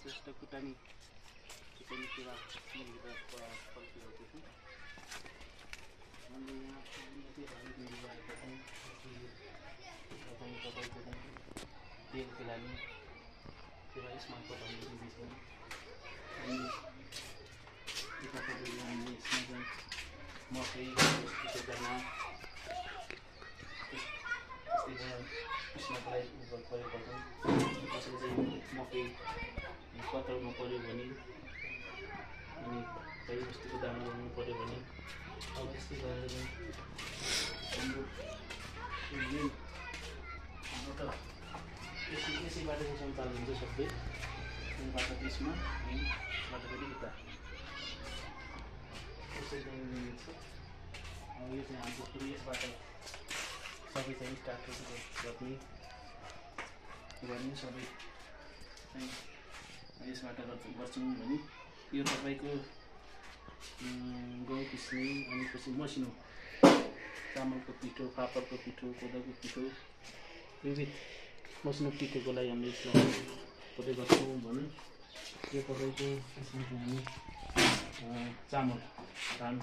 श्रेष्ठ कुटानी सेवा फलफुलहरू छन्। अनि यहाँ तपाईँको तेल खेलानी सेवा यसमा पठाउने दिदी छन्। अनि यतापट्टि हामीले यसमा चाहिँ मकै दाना त्यसको लागि प्रयोग गर्छौँ। कसैले चाहिँ मकै कताउनु पऱ्यो भने अनि गाई बस्तीको दाना लगाउनु पऱ्यो भने अब यस्तै गरेर हाम्रो त यसैबाट चाहिँ सञ्चालन हुन्छ सबै। यहाँबाट त्यसमा अनि बाट फेरि यता यसै चाहिँ छ। अब यो चाहिँ हाम्रो पुरै यसबाट सबै चाहिँ स्टार्ट गर्ने सबै चाहिँ यसबाट गर्छौँ भने यो तपाईँको गहुँ पिस्ने अनि पछि मसिनो चामलको पिठो, फापरको पिठो, कोदोको पिठो विविध मसिनो पिठोको लागि हामीले यसलाई प्रयोग गर्छौँ भने यो तपाईँको यसमा चाहिँ हामी चामल धान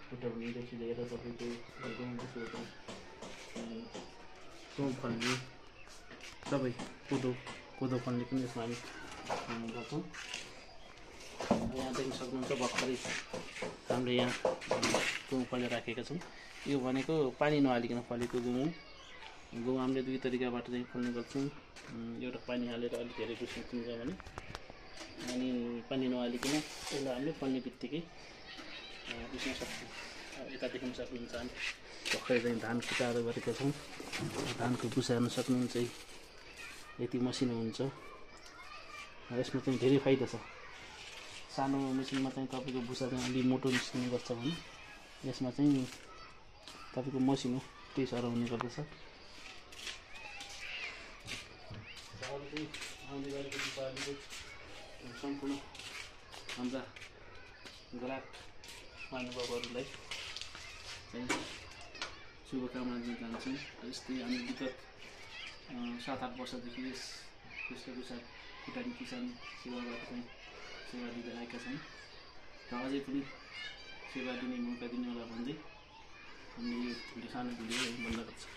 फुटाउनेदेखि लिएर तपाईँको गहुँदेखि गहुँ फल्ने सबै कोदो फल्ने पनि यसमा हामी गर्छौँ। यहाँ देख्न सक्नुहुन्छ भर्खरै हामीले यहाँ गहुँ फलेर राखेका छौँ। यो भनेको पानी नहालिकन फलेको गहुँ हामीले दुई तरिकाबाट चाहिँ फल्ने गर्छौँ। एउटा पानी हालेर अलिक धेरै गुसिन्छ भने अनि पानी नहालिकन यसलाई हामीले फल्ने बित्तिकै बुझ्न सक्छौँ। यता देख्न सक्नुहुन्छ हामी भर्खरै चाहिँ धान कुटाएर गरेका छौँ। धानको भुसा हेर्न सक्नुहुन्छ यति मसिनो हुन्छ। यसमा चाहिँ धेरै फाइदा छ। सानो मेसिनमा चाहिँ तपाईँको भुसा चाहिँ अलि मोटो निस्किने गर्छ भने यसमा चाहिँ तपाईँको मसिनो त्यही साह्रो हुने गर्दछ। अरू चाहिँ आउने गरेको दिपावलीको सम्पूर्ण हाम्रा ग्राहक महानुभावहरूलाई चाहिँ शुभकामना दिन चाहन्छौँ। यस्तै हामी विगत 7-8 वर्षदेखि यस वेशभूषा कुटानी किसान सेवाबाट चाहिँ सेवा दिँदै आएका छौँ र अझै पनि सेवा दिने मौका दिने होला भन्दै हामीले यो सानो भिडियो बन्द गर्छौँ।